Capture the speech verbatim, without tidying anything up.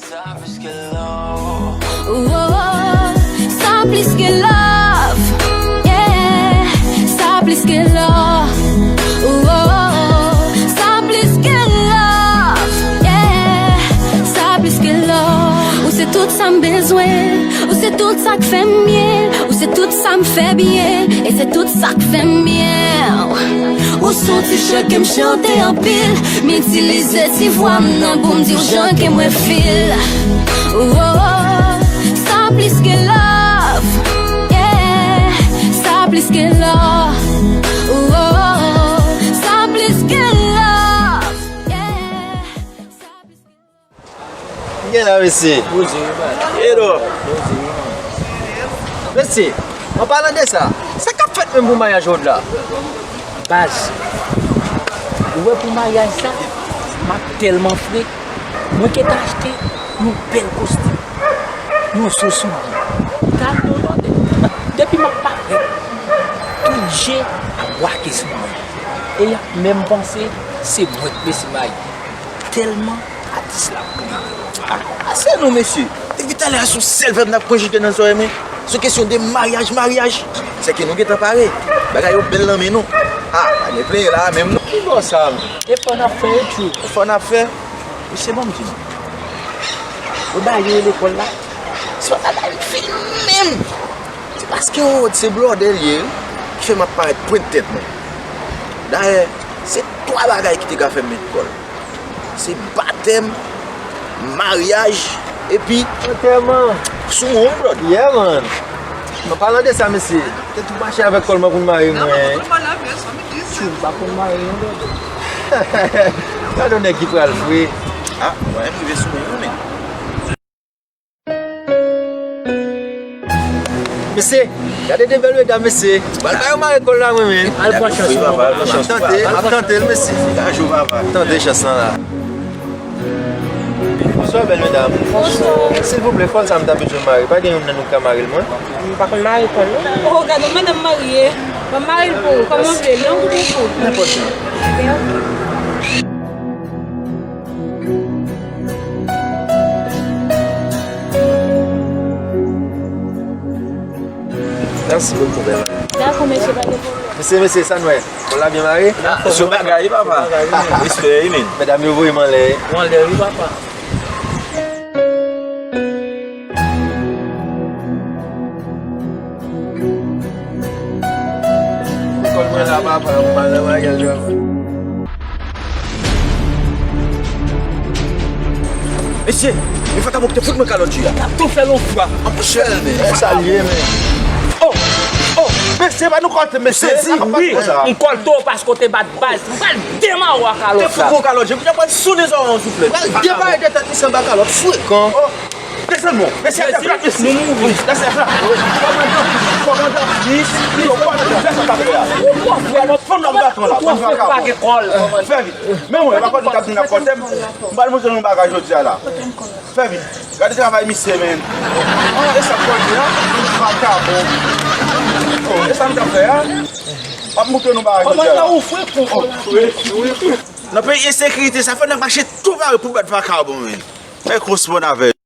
Sa plis ke love. Oh, oh, sa plis ke love. Yeah, sa plis ke love. Oh, oh, oh, sa plis ke love. Yeah, sa plis ke love. Ou se tout sa m bezwen. Ou se tout sa k fè m byen. Ou se tout sa m fè byen. E se tout sa k fè m byen. Ou se yon ti chant ke m chante anpil. M itilize ti vwa m nan pou m di w jan ke mwen feel. Oh, oh, oh, sa plis ke love. Yeah, sa plis ke love. Oh, oh, oh, sa plis ke love. Yeah, sa plis ke love. Gen la, mesye. Poze, wi, baz. Edo. Poze, wi, man. Mesye, an palan de sa, sa k ap fèt menm pou maryaj Rod la? Baz, ou wè pou maryaj sa, m ap tèlman fre. Mwen gentan achte yon bèl kostim, yon so soulye, talon lòtè. Depi m ap parèt, tout je ap brake sou mwen. E y ap menm panse se mwen k mesye mayi. Tèlman atis la ap kriye. Ah, se nou, mesye. Depi talè a, se yon sèl vèb n ap konjige nan zòrèy mwen. Se yon kesyon de maryaj, maryaj. Sèke nou gentan pare. Bagay yo bèl nan men nou. Ah, pa gen plenyen la a menm, non. Ki bò sa, m? Efò n ap fè, wi, tjou. Efò n ap fè. Mesye, ban m di nou. Yo ba yo lekòl la. Se pa bagay fim menm. Se paske Rod se blòdè l ye, wi, ki fè m ap parèt pwent tèt mwen. Dayè, se twa bagay ki te ka fè m met kòl. Se batèm, maryaj, epi antèman. Sou mwen, wi, brother. Yeah, man. An palan de sa, mesye, te tou mache avèk kòl mwen pou l mare mwen. Tjou, m pa konn mare, non, brother. Gade yon nèg ki pral fre. Ah, mwen menm rive sou mwen, wi, men. Mesye, gade de bèl medam, mesye. Pral ba yo mare kòl la, mwen menm. Al pran chans, wi, papa, al pran chans. M ap tante, m ap tante l, mesye. Gade chans lan la. Tante chans lan la. Bonswa, bèl medam. Bonswa. Silvouplè, kòl sa m ta bezwen mare. Pa gen youn nan nou k ka mare l, mwen? M pa konn mare kòl, non. Oh, gade yon madanm marye. Ban m mare l pou ou. Kòman w vle? Long ou kout? Nenpòt jan. Ok, ok. Mèsi bokou, bèl. Dakò, mesye, pa gen pwoblèm. Mesye, mesye, sa n wè? Kòl la byen mare? Ah, se bagay, wi, papa. Respè, wi, men. Medam yo voye m anlè. Ou anlè, wi, papa. Kòl mwen la, papa, m pa nan maryaj la. Mesye, men vakabon ki te fout mwen kalòt jodi a. Tou fè l yon fwa. An pou chèl, men. E sa l ye, men. Oh, oh, mesye, pa nou kòl, mesye. Sezi, wi, m kòl tou paske w te bat baz. M pral demare w a kalòt la. Te fout mwen kalòt jodi a, kounye a pral sonnen zòrèy w souflèt. Pral demare de tèt misye anba kalòt, frekan. Oh. Desann, bon. Mesye, atè plat, mesye. Nou mouri. Lese plat. Kòmandan, kòmandan, plis, plis, kòmandan, fè sa k ap fè a. Ou twò frè, non. Fanm nan baton la, fanm nan baton la. Fè vit. Men mwen, pa konn kòb n ap pote m. M pral montre nou bagay jodi a la. Fè vit. Gade travay misye, men. E sa k pote a? Vakabon. Oh, e sa m t ap fè a? M ap montre nou bagay jodi a la. Kòmandan, ou frekan. Oh, wi, wi. Nan peyi ensekirite, sa fè nèg mache tou pare pou bat vakabon, men. Fè kòsponn avè l.